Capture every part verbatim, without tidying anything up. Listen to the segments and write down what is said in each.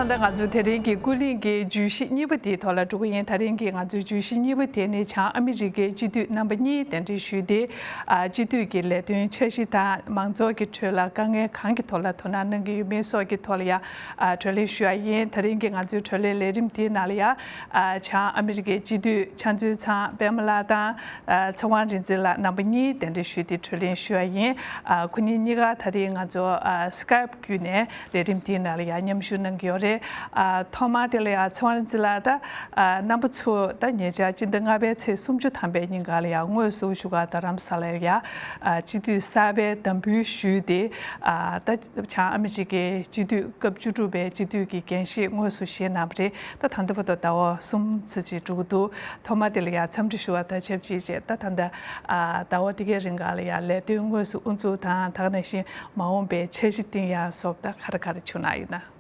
ད་ང་ཚོ་དེ་རིང་གི་ཀུན་གླེང་གི་བརྗོད་གཞི་གཉིས་པ་དེའི་ཐོག་ལ་འགྲོ་གི་ཡིན། དེ་རིང་གི་ང་ཚོའི་བརྗོད་གཞི་གཉིས་པ་དེ་ནི་བྱང་ཨ་མི་རི་ཀའི་སྤྱི་འཐུས་རྣམ་པ་གཉིས་གདན་འདྲེན་ཞུས་ཏེ། ཨ། སྤྱི་འཐུས་ཀྱི་ལས་དོན་འཆར་གཞི་དང་མང་ཚོགས་ཀྱི་ཁྲོད་ལ་དཀའ་ངལ་གང་གི་ཐོག་ལ་དོ་སྣང་གནང་གི་ཡོད་མེད་སོགས་ཀྱི་ཐོག་ལ་ཡང་། ཨ། གྲོས་གླེང་ཞུ་ཡ་ཡིན། དེ་རིང་གི་ང་ཚོའི་གྲོས་གླེང་ལས་རིམ་དེའི་ནང་ལ་ཡང་། ཨ། བྱང་ཨ་མི་རི་ཀའི་སྤྱི་འཐུས་ཕྱག་མཛོད་ཚང་པད་མ་ལགས་དང་། ཨ། ཚེ་དབང་རིག་འཛིན་ལགས་རྣམ་པ་གཉིས་གདན་འདྲེན་ཞུས་ཏེ་གྲོས་གླེང་ཞུ་ཡ་ཡིན། ཨ། ཁོ་གཉིས་གཉིས་ཀ་དེ་རིང་ང་ཚོ། ཨ། Skype བརྒྱུད་ནས་ལས་རིམ་དེའི་ནང་ལ་ཡང་མཉམ་ཞུགས་གནང་གི་ཡོད་རེད། ཨ། ཐོག་མར་དེ་ལ་ཡང་ཚེ་དབང་རིག་འཛིན་ལགས། ད། ཨ། རྣམ་པ་ཚོ་ད་ཉེ་ཆར་སྤྱི་ཟླ་ལྔ་པའི་ཚེས་སུམ་ཅུ་ཐམ་པའི་ཉིན་ག་ལ་ཡང་དངོས་སུ་བཞུགས་སྒར་རྡ་རམ་ས་ལར་ཡང་། ཨ། སྤྱི་འཐུས་གསར་པའི་དམ་འབུལ་ཞུས་ཏེ། ཨ། ད་བྱང་ཨ་མི་རི་ཀའི་སྤྱི་འཐུས་སྐབས་བཅུ་དྲུག་པའི་སྤྱི་འཐུས་ཀྱི་འགན་བཞེས་དངོས་སུ་བཞེས་གནང་བ་རེད། ད་ད་ལྟ་བར་དུ་ཟླ་བ་གསུམ་ཙམ་ཅིག་འགྲོ་གི་འདུག་ཐོག་མ་དེ་ལ་ཡང་འཚམས་འདྲི་ཞུ་བ་དང་ཆབས་ཅིག་བྱས། ད་ད་ལྟ། ཨ། ཟླ་བ་འདི་གའི་རིང་ག་ལ་ཡང་ལས་དོན་དངོས་སུ་དབུ་འཛུགས་དང་། ད་ག་ནང་བཞིན་མ་འོངས་པའི་འཆར་གཞི་བཏིང་ཡ་སོགས་ད་ག་རེ་ག་རེ་བྱུང་གནང་ཡོད་ན།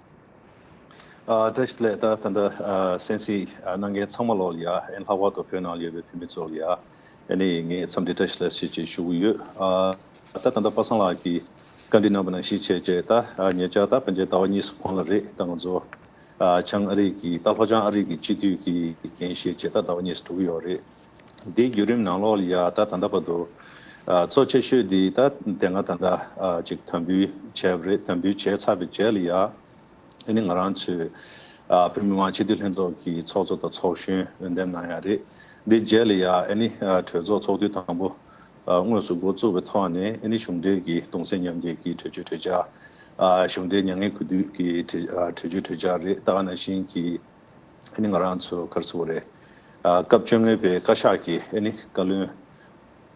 ཨ། བཀྲ་ཤིས་བདེ་ལེགས། ད་ད་ལྟ། ཨ། གསན་གཟིགས། ཨ། གནང་མཁན་ཚང་མ་ལོག་ལ་ཡ། ཨ་ནི་ལྷག་པར་དུ་བོད་ནང་ལ་ཡོད་པའི་བོད་མི་ཚོ་ལ་ཡ། ཨ་ནི་ངས་འཚམས་འདྲི་བཀྲ་ཤིས་བདེ་ལེགས་ཞེས་ཞུ་གི་ཡོད། ཨ། ད་ད་ལྟ་པ་སངས་ལགས་ཀྱིས་བཀའ་འདྲི་གནང་བ་ནང་བཞིན་བྱས་བྱས། ད། ཨ། ཉེ་ཆར་ད་ཕལ་ཆེར་ཟླ་བ་གཉིས་གོང་ལ་རེད། ད་ང་ཚོ། ཨ། བྱང་ཨ་རི་གི། ད་ལྷོ་བྱང་ཨ་རི་གི་སྤྱི་འཐུས་ཀྱི་འགན་བཞེས་བྱས་ད་ཟླ་བ་གཉིས་འགྲོ་གི་ཡོད་རེད། འདིའི་བརྒྱུད་རིམ་ནང་ལོགས་ལ་ཡ། ད་ད་ལྟ་བར་དུ། ཨ། གཙོ་ཆེ་ཤོས་འདི་ད་དེ་སྔ་ད་ལྟ། ཨ། ཅིག་དམ་འབུལ་བྱས་པ་རེད། དམ་འབུལ་བྱས་ཚར་བའི་རྗེས་ལ་ཡ། ཨ་ནི་ང་རང་ཚོའི། ཨ། བོད་མི་མང་སྤྱི་འཐུས་ལྷན་ཚོགས་ཀྱི་ཚོགས་གཙོ་དང་ཚོགས་གཞོན་འོས་འདེམས་གནང་ཡ་རེད། འདི་རྗེས་ལ་ཡ། ཨ་ནི། ཨ། གྲོས་ཚོགས་ཚོགས་དུས་དང་པོ། ཨ། དངོས་སུ་འགོ་བཙུགས་པའི་ཐོག་ནས། ཨ་ནི་གཞུང་འབྲེལ་གྱི་གདུང་སེམས་མཉམ་སྐྱེད་ཀྱི་གྲོས་ཆོད་གྲོས་འཆར། ཨ། གཞུང་འབྲེལ་མྱ་ངན་གུས་འདུད་ཀྱི་གྲོས། ཨ། གྲོས་ཆོད་གྲོས་འཆར་རེད། ད་ག་ནང་བཞིན་གྱི། ཨ་ནི་ང་རང་ཚོ་ག་རེ་ཟེར་དགོས་རེད། ཨ། སྐབས་བཅོ་ལྔ་པའི་བཀའ་ཤག་གིས། ཨ་ནི་བཀའ་བློན་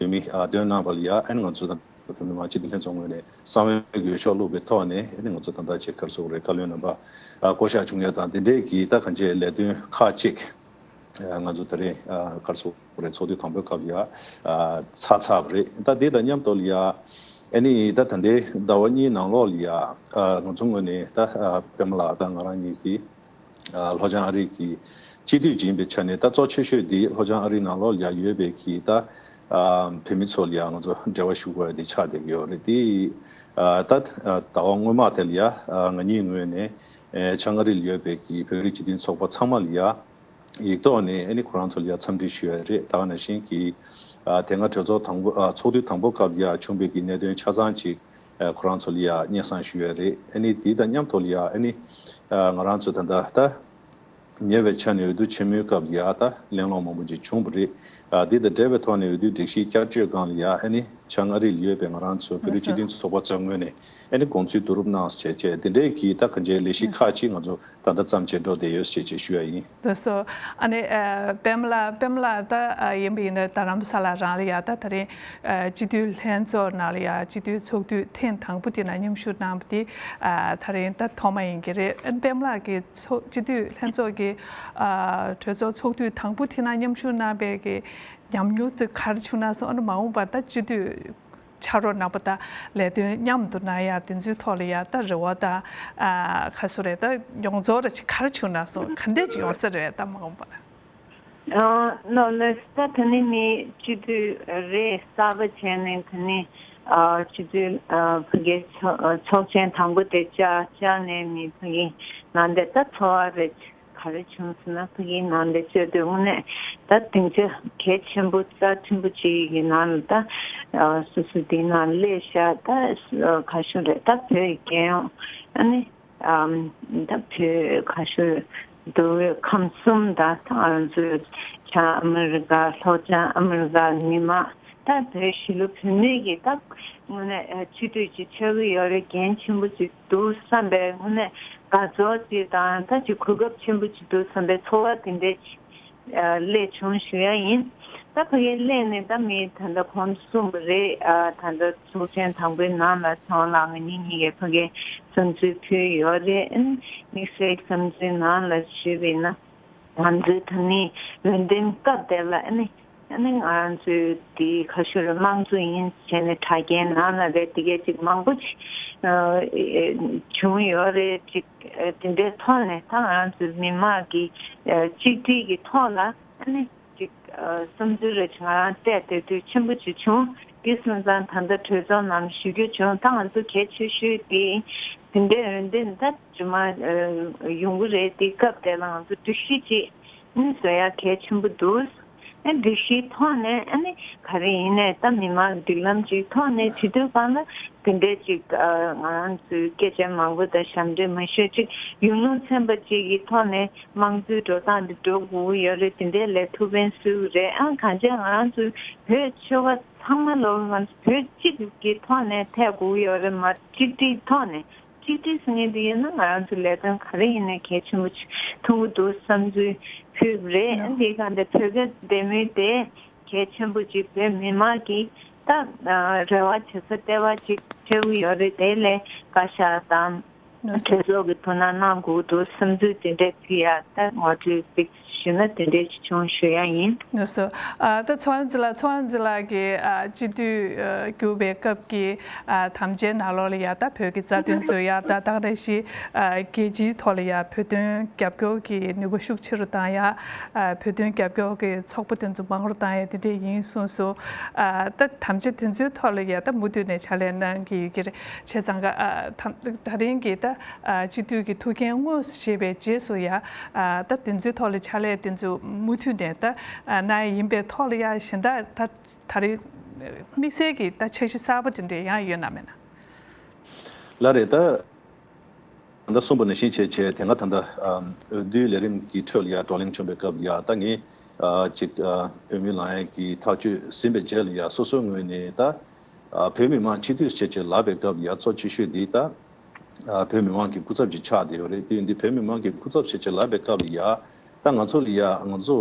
འོས་མི། ཨ། བཏོན་གནང་བ་ལ་ཡ། ཨ་ནི་ང་ཚོ་དང་བོད་མི་མང་སྤྱི་འཐུས་ལྷན་ཚོགས་ངོས་ནས་གསང་བའི་འོས་ཤོག་བླུགས་པའི་ཐོག་ནས། ཨ་ནི་ང་ཚོ་ད་ལྟ་ཅིག་ག་རེ་ཟེར་དགོས་རེད། བཀའ་བློན་རྣམ་པ། ཨ། བསྐོ་གཞག་བྱུང་ཡ་དང་། དེ་འདྲས་ཀྱི་ད་གང་ཅིའི་ལས་དོན་ཁག་ཅིག་ཨ། ང་ཚོ་དེ་རིང་། ཨ། ག་རེ་ཟེར་དགོས་རེད། ཚོགས་དུས་དང་པོའི་སྐབས་ལ་ཡ། ཨ། ཚར་ཚར་བ་རེད། ད་དེ་དང་མཉམ་དུ་ལ་ཡ། ཨ་ནི་ད་ད་ལྟའི་ཟླ་བ་གཉིས་ནང་ལོགས་ལ་ཡ། ཨ། ང་ཚོ་ངོས་ནས་ད། ཨ། པད་མ་ལགས་དང་ང་རང་གཉིས་ཀྱིས། ཨ། ལྷོ་བྱང་ཨ་རི་གི་སྤྱི་འཐུས་ཅིག་ཡིན་པའི་ཆ་ནས། ད་གཙོ་ཆེ་ཤོས་འདི་ལྷོ་བྱང་ཨ་རི་ནང་ལོགས་ལ་ཡ་ཡོད་པའི་གི་ད། ཨ། བོད་མི་ཚོ་ལ་ཡ་ང་ཚོ་འབྲེལ་བ་ཞུ་དགོས་ཡ་དེ་ཆགས་བསྡད་ཀྱི་ཡོད་རེད། དེ། ཨ། ད། ཨ། ཟླ་བ་སྔོན་མ་དེ་ལ་ཡ། ཨ། ང་གཉིས་ངོས་ནས། ཨ། བྱང་ཨ་རི་ལ་ཡོད་པའི་གི་བོད་རིགས་སྤྱི་མཐུན་ཚོགས་པ་ཚང་མ་ལ་ཡ། ཡིག་ཐོག་ནས། ཨ་ནི་ཁོ་རང་ཚོ་ལ་ཡ་འཚམས་འདྲི་ཞུ་ཡ་རེད། ད་ག་ནང་བཞིན་གྱི། ཨ། དེ་སྔ་གྲོས་ཚོགས་དང་པོ། ཨ། ཚོགས་དུས་དང་པོ་སྐབས་ལ་ཡ་བྱུང་བའི་གི་གནད་དོན་ཆ་ཚང་ཅིག་ཨ། ཁོ་རང་ཚོ་ལ་ཡ་སྙན་སེང་ཞུ་ཡ་རེད། ཨ་ནི་དེ་དང་མཉམ་དུ་ལ་ཡ། ཨ་ནི། ཨ། ང་རང་ཚོ་ད་ལྟ་ད་ཉེ་བའི་ཆར་ནས་འོས་བསྡུ་ཆེན་མོའི་སྐབས་ལ་ཡ་ད་གླེང་སློང་མང་པོ་ཅིག་བྱུང་བ་རེད། ཨ། དེ་དང་འབྲེལ་བའི་ཐོག་ནས་འོས་བསྡུ་སྒྲིག་གཞི་བསྐྱར་བཅོས་སྒང་ལ་ཡ། ཨ་ནི་བྱང་ཨ་རི་ལ་ཡོད་པའི་ང་རང་ཚོ་བོད་རིགས་སྤྱི་མཐུན་ཚོགས་པ་ཚོའི་ངོས་ནས། ཨ་ནི་དགོངས་ཚུལ་བསྡུ་རུབ་གནང་བྱས་བྱས། དེ་འདྲའི་གི་ད་གང་ཅིའི་ལས་གཞི་ཁག་ཅིག་ང་ཚོ་ད་ལྟ་ཙམ་བྱས་འགྲོ་བསྡད་ཡོད་ཅེས་བྱས་ཞུ་ཡ་ཡིན། ལགས་སོ། ཨ་ནི། ཨ། པད་མ་ལགས། པད་མ་ལགས་ད། ཨ། ཡིན་པ་ཡིན་ན་རྡ་རམ་ས་ལ་རང་ལ་ཡ་ད་དེ་རིང་། ཨ། སྤྱི་འཐུས་ལྷན་ཚོགས་ནང་ལ་ཡ། སྤྱི་འཐུས་ཚོགས་དུས་ཐེངས་དང་པོ་དེ་ནང་མཉམ་ཞུགས་གནང་བ་དེ། ཨ། དེ་རིང་ད་ཐོག་མ་ཡིན་གྱི་རེད། ཨ། པད་མ་ལགས་ཀྱིས་ཚོགས། སྤྱི་འཐུས་ལྷན་ཚོགས་ཀྱི། ཨ། གྲོས་ཚོགས་ཚོགས་དུས་དང་པོ་དེ་ནང་མཉམ་ཞུགས་གནང་བའི་གི་ཉམས་མྱོང་དེ་ག་རེ་བྱུང་གནང་སོང་། ཨ་ནི་མ་འོངས་པར་ད་སྤྱི་འཐུས་ཕྱག་རོགས་གནང་པ་དང་ལས་དོན་མཉམ་དུ་གནང་ཡ་དེ་ཚོའི་ཐོག་ལ་ཡ་ད་རེ་བ་དང་། ཨ། ག་རེ་ཟེར་དགོས་རེད། ད་ཡོངས་རྫོགས་ར་ཅིག་ག་རེ་བྱུང་གནང་སོང་། ག་འདྲས་ཅིག་ཡོང་ས་རེད་ད་མ་འོངས་པ། ཨ། ནོ་ལེས། ད་དེ་ནི་ངས་སྤྱི་འཐུས་རེ་གསར་པ་བྱས་ནས། དེ་ནི། ཨ། སྤྱི་འཐུས། ཨ། ཕ་གིའི་ཚོགས། ཨ། ཚོགས་ཆེན་དང་པོ་དེ་བཅར་བཅར་ནས་ངས་ཕ་གིའི་ནང་དེ་ད་ཚོར་བ་རེ་ག་རེ་བྱུང་ཟེར་ན། ཕ་གིའི་ནང་དེ་བཅར་དུས་དངོས་གནས་ད་སྡིངས་ཆ་གལ་ཆེན་པོ་རྩ་ཆེན་པོ་ཅིག་གི་ནང་ལ་ད། ཨ། སོ་སོ་དེའི་ནང་སླེབས་ཤག་ད། ཨ། ག་རེ་ཞུ་རེད། ད་བོད་ཀྱི་རྒྱལ་ཡོངས། ཨ་ནི། ཨམ། ད་བོད་ག་རེ་ཞུ། མདོ་དབུས་ཁམས་གསུམ་དང་། ད་ང་ཚོའི་བྱང་ཨ་མི་རི་ཀ། ལྷོ་བྱང་ཨ་མི་རི་ཀ་མི་མང་། ད་བོད་གཞིས་ལུས་བོད་མི་གི་ད་དངོས་གནས་སྤྱི་འཐུས་ཅིག་ཆགས་ཀྱི་ཡོད་རེད། འགན་ཆེན་པོ་ཅིག་འདུག་བསམ་པའི་དངོས་གནས་དགའ་ཚོར་ཅིག་དང་། ད་ཅིག་གོ་སྐབས་ཆེན་པོ་ཅིག་འདུག་བསམ་པའི་ཚོར་བ་དེ་འདྲ་ཅིག་སླེབས་བྱུང་ཞུ་ཡ་ཡིན། ད་ཕ་གིར་སླེབས་ནས་ད་ངས་ད་ལྟ་གོང་དུ་གསུངས་པ་རེད། ཨ། ད་ལྟ་ཚོགས་ཆེན་དང་པོའི་ནང་ལ་ཚེ་དབང་ལགས་ང་གཉིས་གཉིས་ཀས་ཕ་གིར་བསམ་ཚུལ་ཕུལ་ཡོད་རེད། དམིགས་བསལ་བསམ་ཚུལ་ནང་ལ་ཞུས་པ་ཡིན་ན། ང་ཚོའི་ད་ནི་འོས་འདེམས་སྐབས་དེ་ལ། ཨ་ནི། ཨ་ནི་ང་ཚོའི་དེ་ག་རེ་ཞུ་རེད། དམངས་གཙོ་ཡིན་བྱས་ནས་དྲ་རྒྱའི་ནང་ལ་རེད། དེ་གས་ཅིག་མང་པོ་ཅིག་ཨ། བྱུང་ཡོད་རེད། ཅིག་ཨ། དེ་འདྲའི་ཐོག་ནས་ད་ང་ཚོའི་མི་མང་གི་ཨ། གཅིག་སྒྲིལ་གྱི་ཐོག་ལ། ཨ་ནི་ཅིག་ཨ། བསམ་ཚུལ་རེ་ཅིག་ང་རང་བལྟས་བསྡད་དུས་ཆེན་པོ་ཅིག་བྱུང་ དེ་སོང་ཙང་ད་ལྟ་གྲོས་ཚོགས་ནང་ཞུ་རྒྱུ་བྱུང་། ད་ང་ཚོ་གལ་ཆེ་ཤོས་དེ་དེ་འདྲའི་འོས་འདེམས་ད་ཇི་མ་ཡོང་གི་རེད། དེ་སྐབས་དེ་ལ་ང་ཚོ་སྒྲིག་གཞི་ཅིག་ཨ་ནི་བཟོ་ཡ་གལ་ཆེན་པོ་འདུག་ཨ་སྒྲིག་གཞིའི་ཐོག་ནས་ཨ་ནི་ག་རེ་ཡིན་ནའི་ད་མི་མང་གི་སྒྲིག་ལམ་ཅིག་ཐོག་ནས་བྱེད་དུས་གང་ལ་དེ་འདྲའི་ཅིག་ང་རང་ཚོའི་སྐད་ཆ་མང་པོ་དང་ཞབས་འདྲེན་མ་ཞུ་ཅིག་ཡུལ་ལུང་ཚན་པ་ཅིག་གི་ཐོག་ནས་དམངས་གཙོའི་འགྲོ་སྟངས་འདི་འགྲོ་དགོས་ཀྱི་ཡོད་རེད། དེ་འདྲའི་ལས་ཐུགས་ཕན་གསོས་ཀྱི་རེད། ཨ་གང་ཅི་ང་རང་ཚོའི་བོད་ཆོལ་ཁ་ཚང་མ་ལོ་ང་ཚོ་བོད་གཅིག་གི་ཐོག་ནས་ཐེག་དགོས་ཀྱི་ཡོད་རེད་མ། གཅིག་སྒྲིལ་ཐོག་ནས། གཅིག་སྒྲིལ་ཟེར་མཁན་དེ་ཡིན་ན་ང་རང་ཚོའི་ལས་དོན་ག་རེ་ཡིན་ནའི་གལ་ཆེན་པོ་ཆགས་ཐུབ་ཀྱི་འདུག་བསམ་ཚུལ་ཕུལ་བ་རེད། འདི་ག་འདི་བོད་སྐད་འདེམས་མུས་དེ་གལ་ཆེན་པོ་ཅིག་བོད་མི་མང་གིས་ད་རེ་བ་བྱེད་ས་ལྟེ་བ་ཅིག་ཆགས་ཀྱི་ཡོད་རེད། དེ་ལས་བཀའ་ཤག་དང་གྲོས་ཚོགས་ཀྱི་ཐུགས་སྣང་གནང་དགོས་འདུག་བསམ་ཚུལ་དེ་འདྲ་ཕུལ་ཡ་ད་ངོ་སྤྲོད་ཅིག་ཞུས་ན་དེ་འདྲའི་ཅིག་བྱུང་ཞུ་ཡ་ཡིན། ལགས་སོ། ཨ་ད་ཚོགས་ར་འཛི་ལ་ཚོགས་ར་འཛི་ལ་གི་ཨ་སྤྱི་འཐུས་ཨ་གྱུར་པའི་སྐབས་ཀྱི་ཨ་དམ་བཅའི་ནང་ལོགས་ལ་ཡ་ད་བོད་ཀྱི་རྩ་དོན་ཚོ་ཡ་ད་ད་ག་ནང་བཞིན་ཨ་རྒྱལ་སྤྱིའི་ཐོག་ལ་ཡ་བོད་དོན་རྒྱབ་སྐྱོར་གྱི་ནུས་པ་ཤུགས་ཆེ་རུ་བཏང་ཡ། ཨ་བོད་དོན་རྒྱབ་སྐྱོར་གྱི་ཚོགས་པ་དེ་ཚོ་མང་རུ་བཏང་ཡ་དེ་འདྲས་ཡིན་གསུངས་སོང་། ཨ་ད་དམ་བཅའ་དེ་ཚོའི་ཐོག་ལ་ཡ་ད་མུ་མཐུད་ནས་ཕྱག་ལས་གནང་གི་ཡོད་ཀྱི་རེད། བྱས་ཙང་ཀ་ཨ་ད་ད་རིང་གི་ད་ཨ་སྤྱི་འཐུས་ཀྱི་ཐུགས་འགན་དངོས་སུ་བཞེས་པའི་རྗེས་སུ་ཡ། ཨ་ད་དེ་ཚོའི་ཐོག་ལ་ཕྱག་ལས་དེ་ཚོ་མུ་མཐུད་ནས་ད་ཨ་གནང་ཡ་ཡིན་པའི་ཐོག་ལ་ཡ་གཞན་དག་ད་ད་རེས་དམིགས་བསལ་གྱི་ད་འཆར་གཞི་གསར་པ་དེ་འདྲ་ཡང་ཡོད་ན་མེད་ན། ལགས་རེད། ད་ད་ལྟ་གསུངས་པ་ནང་བཞིན་བྱས་བྱས་དེ་སྔ་ད་ལྟ་ཨམ་འོས་བསྡུའི་ལས་རིམ་གྱི་ཁྲོད་ལ་ཡ་བགྲོ་གླེང་བྱུང་བའི་སྐབས་ལ་ཡ་ད་ངས་ཨ་ཅིག་ཨ་འོས་མི་ལངས་ཡས་ཀྱི་ཐག་གཅོད་ཟིན་པའི་རྗེས་ལ་ཡ་སོ་སོའི་ངོས་ནས་ད་ཨ་བོད་མི་མང་སྤྱི་འཐུས་བྱས་བྱས་ལབ་པའི་སྐབས་ལ་ཡ་གཙོ་ཆེ་ཤོས་འདི་ད་ཨ་བོད་མི་མང་གི་སྐུ་ཚབ་ཅིག་ཆགས་བསྡད་ཡོད་རེད། དེ་ཡིན་དུས་བོད་མི་མང་གི་སྐུ་ཚབ་བྱས་བྱས་ལབ་པའི་སྐབས་ལ་ཡ་ད་ང་ཚོ་ལ་ཡ་ང་ཚོ་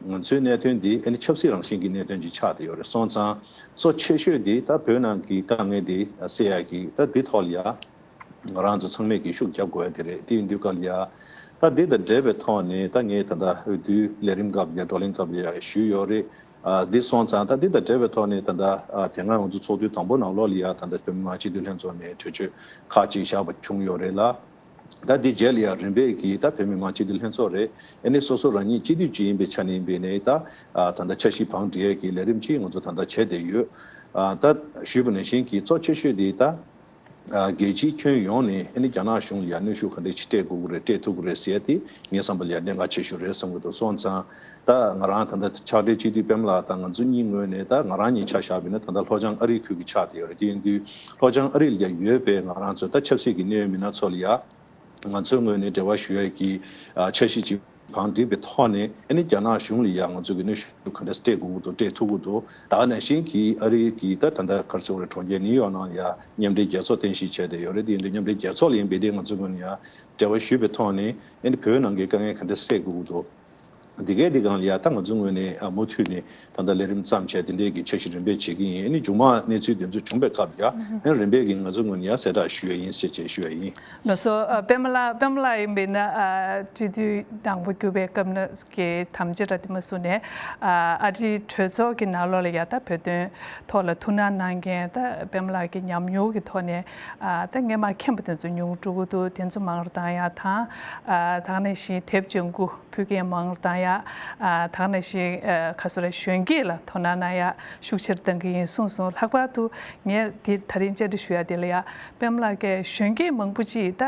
ང་ཚོའི་གནད་དོན་འདི་ཨ་ནི་ཆབ་སྲིད་རང་བཞིན་གྱི་གནད་དོན་ཅིག་ཆགས་བསྡད་ཡོད་རེད། སོང་ཙང་གཙོ་ཆེ་ཤོས་འདི་ད་བོད་ནང་གི་དཀའ་ངལ་འདི་སེལ་ཡ་གི་ད་འདི་ཐོག་ལ་ཡ། ང་རང་ཚོ་ཚང་མས་ཀྱི་ཤུགས་རྒྱབ་དགོས་ཡ་དེ་རེད། དེ་ཡིན་དུས་སྐབས་ལ་ཡ། ད་འདི་དང་འབྲེལ་བའི་ཐོག་ནས་ད་ངས་ད་ལྟ་འོས་བསྡུའི་ལས་རིམ་སྐབས་ལ་ཡ་བགྲོ་གླེང་སྐབས་ལ་ཡ་ཞུས་ཡོད་རེད། ཨ་འདི་སོང་ཙང་ད་འདི་དང་འབྲེལ་བའི་ཐོག་ནས་ད་ལྟ་ཨ་དེ་སྔ་ང་ཚོ་ཚོགས་འདུའི་དང་པོ་ནང་ལོགས་ལ་ཡ་ད་ལྟ་བོད་མི་མང་སྤྱི་འཐུས་ལྷན་ཚོགས་ནས་གྲོས་ཆོད་ཁག་ཅིག་བཞག་པ་བྱུང་ཡོད་རེད་ལ། ད་འདི་རྗེས་ལ་ཡ་རིམ་པས་ཀྱི་ད་བོད་མི་མང་སྤྱི་འཐུས་ལྷན་ཚོགས་རེད། ཨ་ནི་སོ་སོ་རང་ཉིད་སྤྱི་འཐུས་ཅིག་ཡིན་པའི་ཆ་ནས་ཡིན་པའི་ནས་ད་ཨ་ད་ལྟ་འཆར་གཞི་བང་སྒྲིག་ཡས་ཀྱི་ལས་རིམ་ཅིག་ང་ཚོ་ད་ལྟ་བྱས་བསྡད་ཡོད། ཨ་ད་ཞུས་པ་ནང་བཞིན་གྱི་གཙོ་ཆེ་ཤོས་དེ་ད། ཨ་རྒྱལ་སྤྱིའི་ཁྱོན་ཡོངས་ནས་ཨ་ནི་རྒྱ་ནག་གཞུང་ལ་ཡ་གནོན་ཤུགས་ག་འདྲས་ཅིག་སྤྲད་དགོས་ཀྱི་རེད། སྤྲད་ཐུབ་ཀྱི་རེད་ཟེར་ཡ་དེ་ངའི་བསམ་པ་ལ་ཡ་གནད་འགག་ཆེ་ཤོས་རེད་བསམ་གྱི་འདུག་སོང་ཙང་ད་ང་རང་ད་ལྟ་ཕྱག་སྦྲེལ་སྤྱི་འཐུས་པད་མ་ལགས་དང་ང་ཚོ་གཉིས་ངོས་ནས་ད་ང་རང་གཉིས་ཆ་བཞག་པ་ཡིན་ན་ད་ལྟ་ལྷོ་བྱང་ཨ་རིའི་ཁུལ་གྱི་ཆགས་བསྡད་ཡོད་རེད། དེ་ཡིན་དུས་ལྷོ་བྱང་ཨ་རི་ལ་ཡ་ཡོད་པའི་ང་རང་ཚོ་ད་ཆབ་སྲིད་ཀྱི་གནད་ཡོད་མི་སྣ་ཚོ་ལ་ཡ། ང་ཚོའི་ངོས་ནས་འབྲེལ་བ་ཞུ་ཡས་ཀྱི་ཨ་འཆར་གཞི་ཅིག་བང་སྒྲིག་པའི་ཐོག་ནས་ཨ་ནི་རྒྱ་ནག་གཞུང་ལ་ཡང་ང་ཚོ་གི་གནོན་ཤུགས་ག་འདྲ་སྤྲད་དགོས་ཀྱི་འདུག་སྤྲད་ཐུབ་ཀྱི་འདུག་ད་ག་ནང་བཞིན་གྱི་ཨ་རི་གི་ད་ད་ལྟ་ག་རེ་ཟེར་དགོས་རེད། གྲོང་ཁྱེར་ནིའུ་ཡོག་ནང་ལ་ཡང་མཉམ་འབྲེལ་རྒྱལ་ཚོགས་རྟེན་གཞི་བྱས་ཏེ་ཡོད་རེད། དེ་ཡིན་དུས་མཉམ་འབྲེལ་རྒྱལ་ཚོགས་ལ་ཡིན་པའི་དེ་ང་ཚོའི་ངོས་ནས་ཡང་འབྲེལ་བ་ཞུས་པའི་ཐོག་ནས་ཨ་ནི་བོད་ནང་གི་དཀའ་ངལ་ག་འདྲ་སེལ་དགོས་ཀྱི་འདུག་འདི་གའི་འདི་སྒང་ལ་ཡ་ད་ང་ཚོའི་ངོས་ནས་ཨ་མུ་མཐུད་ནས་ད་ལྟ་ལས་རིམ་བརྩམས་བྱས་དེ་འདྲའི་གི་འཆར་གཞི་རིམ་པས་བྱེད་ཀྱི་ཡིན། ཨ་ནི་མཇུག་མ་གནས་ཚུལ་དེ་ཚོ་བྱུང་པའི་སྐབས་ལ་ཡ་ཨ་ནི་རིམ་པས་ཀྱི་ང་ཚོའི་ངོས་ནས་ཡ་གསལ་བསྒྲགས་ཞུ་ཡ་ཡིན་ཞེས་བྱས་ཞུ་ཡ་ཡིན། ལགས་སོ། ཨ་པད་མ་ལགས་པད་མ་ལགས་ཡིན་པས་ན་ཨ་སྤྱི་འཐུས་དང་པོ་གྱུར་པའི་སྐབས་ན་གི་དམ་བཅའ་ར་དེ་མ་བཟུང་ནས་ཨ་ཨ་རིའི་གྲོས་ཚོགས་ཀྱི་ནང་ལོགས་ལ་ཡ་ད་བོད་དོན་ཐོག་ལ་ཐུགས་སྣང་གནང་མཁན་ད་པད་མ་ལགས་ཀྱི་ཉམས་མྱོང་གི་ཐོག་ནས་ཨ་ད་སྔས་མ་མཁྱེན་པ་དེ་ཚོ་ཉུང་རུ་འགྲོ་གི་འདུག་དེ་ཚོ་མང་རུ་བཏང་ཡ་དང་ཨ་ད་ག་ནང་བཞིན་དེབ་ལྗང་ཁུ་ཕུལ་མཁན་མང་རུ་བཏང་ཡ། ཨ་ད་ག་ནང་བཞིན་ཨ་ག་སོ་རེ་གཞོན་སྐྱེས་ལ་དོ་སྣང་གནང་ཡ་ཤུགས་ཆེར་གཏང་གི་ཡིན་གསུངས་སོང་། ལྷག་པར་དུ་ངས་འདི་ད་རིང་བཅར་འདྲི་ཞུ་ཡ་དེ་ལ་ཡ་པད་མ་ལགས་ཀྱིས་གཞོན་སྐྱེས་མང་པོ་ཅིག་ད་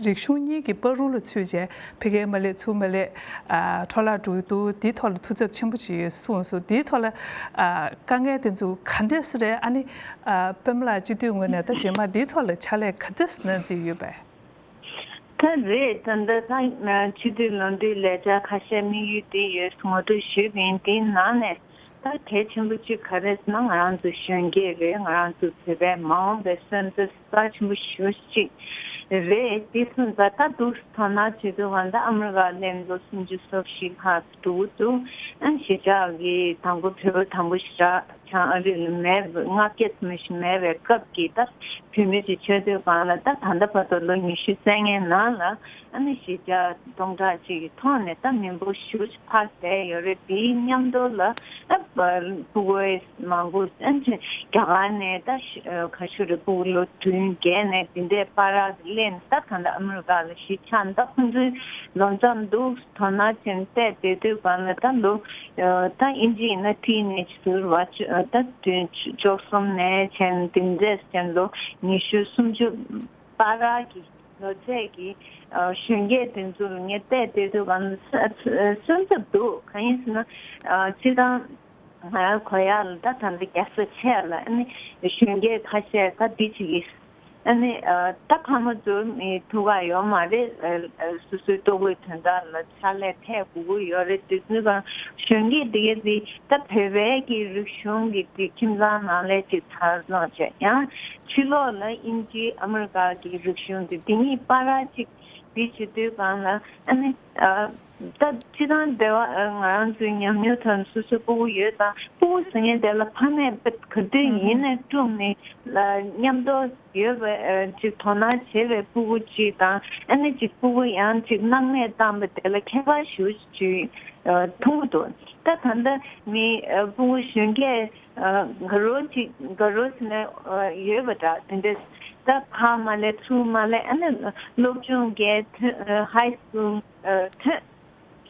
རིག་གཞུང་གཉིས་ཀྱི་བར་རུ་ལ་ཚུད་བྱས་ཕ་གིར་མ་སླེབས་ཚུར་མ་སླེབས་ཨ་འཕྲོ་བརླག་འགྲོ་གི་འདུག་འདིའི་ཐོག་ལ་ཐུགས་འཚབ་ཆེན་པོ་ཅིག་ཡོད་གསུངས་སོང་། འདིའི་ཐོག་ལ་ཨ་དཀའ་ངལ་དེ་ཚོ་ག་འདྲས་སེ་རེད། ཨ་ནི་ཨ་པད་མ་ལགས་སྤྱི་འཐུས་ངོས་ནས་ད་རྗེས་མ་འདིའི་ཐོག་ལ་ཕྱག་ལས་ག་འདྲས་སེ་གནང་རྩིས་ཡོད་པས། ད་རེད། ད་ལྟ་ད་སྤྱི་འཐུས་ལོ་འདིའི་ལས་འཆར་ཁ་ཤས་དམིགས་ཡུལ་འདི་ཡོད་ངོ་སྤྲོད་ཞུས་པ་ཡིན། དེའི་ནང་ནས་ད་གལ་ཆེན་པོ་གཅིག་ག་རེ་ཟེར་ན་ང་རང་ཚོ་གཞོན་སྐྱེས་རེད། ང་རང་ཚོ་བོད་པའི་མ་འོངས་པའི་སོན་རྩ་རྩ་ཆེན་པོ་ཞེ་པོ་ཅིག་རེད། དེ་སོང་ཙང་ད་འདུག་དོ་སྣང་བྱེད་དུས་གང་ལྟར་ཨ་མི་རི་ཀ་སླེབས་ལོ་སུམ་ཅུ་སོ་བཞི་ལྷག་འགྲོ་གི་འདུག་ཨ་གཞིས་ཆགས་ཀྱི་དང་པོ་བོད་པ་དང་པོ་ཞེ་དྲག་བྱང་ཨ་རི་ལ་མེད། ལྔ་བརྒྱ་ཙམ་ཞིག་མེད་པའི་སྐབས་ཀྱི་ད་བོད་མི་ཅིག་ཆགས་དུས་གང་ལ་ད་ད་ལྟ་བར་དུ་ལོ་ཉི་ཤུ་རྩ་ལྔའི་ནང་ལ་ཨ་ནི་གཞིས་ཆགས་སྟོང་ཕྲག་གཅིག་གི་ཐོག་ནས་ད་མི་འབོར་ཞེ་པོ་ཅིག་འཕར་བསྡད་ཡོད་རེད། དེའི་མཉམ་དུ་ལ་ཨ་ ཕྲུ་གུ་མང་པོ་ཨ་ནི་རྒྱ་གར་ནས་ད་ཤ་ཨ་ག་ཞུ་རེད། ཕྲུ་གུ་ལོ་བདུན་བརྒྱད་ནས་དེ་འདྲའི་བར་གྱི་སླེབས་ནས་ད་ད་ལྟ་ཨ་མི་རི་ཀ་ལ་གཞིས་ཆགས་ནས། ད་ཁོང་ཚོའི་ལོ་མཚམས་འདུག་དོ་སྣང་བྱས་ནས་བལྟས་བསྡད་དུས་གང་ལ་ད་ལོ་ཨ་ད་དབྱིན་ཇི་ཡིན་ན་ཊིན་ཨེཇ་ཟེར་བ་ཅོ་ཨ་ད་བདུན་བཅུ་གསུམ་ནས་བྱས་ནས་དེ་འདྲས་བྱས་ནས་ལོ་ཉི་ཤུ་སུམ་ཅུ་བར་གྱི་ལོ་ཚད་ཀྱི་ཨ་གཞོན་སྐྱེས་དེ་ཚོ་ལ་ངས་བལྟས་བསྡད་དུས་གང་ལ་ས་ས་སེམས་འཚབ་འདུག་གང་ཡིན་ཟེར་ན་ཨ་སྤྱིར་བཏང་ང་རང་གོ་ཡག་ལ་ད་ད་ལྟ་རྒྱལ་ས་ཆེ་ལ་ཨ་ནི་གཞོན་སྐྱེས་ཁ་ཤས་ད་འདི་བྱེད་ཀྱི། ཨ་ནི་ཨ་ད་ཕ་མ་ཚོ་མི་ཐུག་ག་ཡོད་མ་རེད། ཨ་ཨ་སོ་སོའི་ལྟོ་གོས་དོན་དག་ལ་ཕྱག་ལས་ཐེག་དགོས་ཀྱི་ཡོད་རེད། དེ་ཚོའི་སྒང་གཞོན་སྐྱེས་དེ་གས་དེ་ད་བོད་པའི་གི་རིག་གཞུང་གི་དེ་ཁྱིམ་ཚང་ནང་ལས་ཅིག་འཚར་ལོངས་བྱས། ཡང་ཕྱི་ལོགས་ལ་དབྱིན་ཇི་ཨ་མི་རི་ཀ་གི་རིག་གཞུང་དེ་དེ་གཉིས་བར་ཅིག་འདི་བྱེད་དུས་གང་ལ་ཨ་ནི་ཨ་ད་སྤྱིར་བཏང་སྡེ་བ་ཨ་ང་རང་ཚོའི་ཉམས་མྱོང་ཐོག་ནས་སོ་སོའི་ཕྲུ་གུ་ཡོད་ཙང་། ཕྲུ་གུ་ཟེར་མཁན་དེ་ལ་ཕ་མས་ག་དུས་ཡིན་ནའི་བཀྲུངས་ནས་ལ་མཉམ་དུ་ཡོད་པའི་ཨ་ཅིག་དོ་སྣང་བྱེད་པའི་ཕྲུ་གུ་ཅིག་དང་། ཨ་ནི་ཅིག་ཕྲུ་གུ་ཡང་ཅིག་སྣང་མེད་བཏང་བ་དེ་ལ་ཁྱད་པར་ཞེ་པོ་ཅིག་ཨ་མཐོང་གི་འདུག་ད་ད་ལྟ་མི་ཨ་ཕྲུ་གུ་གཞོན་སྐྱེས་ཨ་དགའ་རོགས་ཅིག་དགའ་རོགས་ཟེར་ནས་ཨ་ཡོད་པ་འདྲ། དེ་འདྲས་ད་ཕར་མ་སླེབས་ཚུར་མ་སླེབས། ཨ་ནི་སློབ་སྦྱོང་རྒྱས་ཐོན། ཨ་ཧའི་སྐུལ་ཨ་ཐོན།